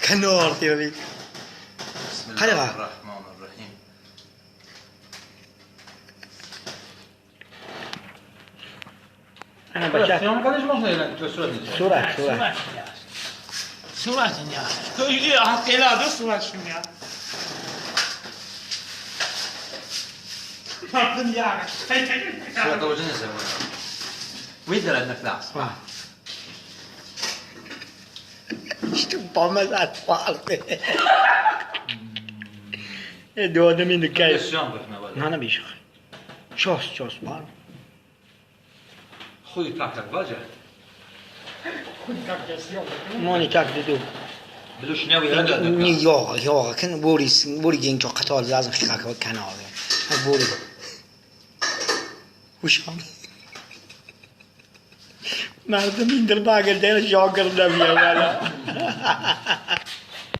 Канор diyor. Qanaqa? Bismillahirrahmanirrahim. Ana bacha. Съемка ли можно или сурат? Surat, surat. Surat ya. Surat ya. Surat ya. Surat o'zini sen. Видела на класс. Что помазать палцы. Дода минду кайф. На бишх. Чос, чос, бар. Хуй как так ваджа. Мони так дуду. Билуш не Я, я, кن борис, бори генчо қатал лазм хиқак канал. Бори. Ушам. Мардум индир багил дер жогир набия вала.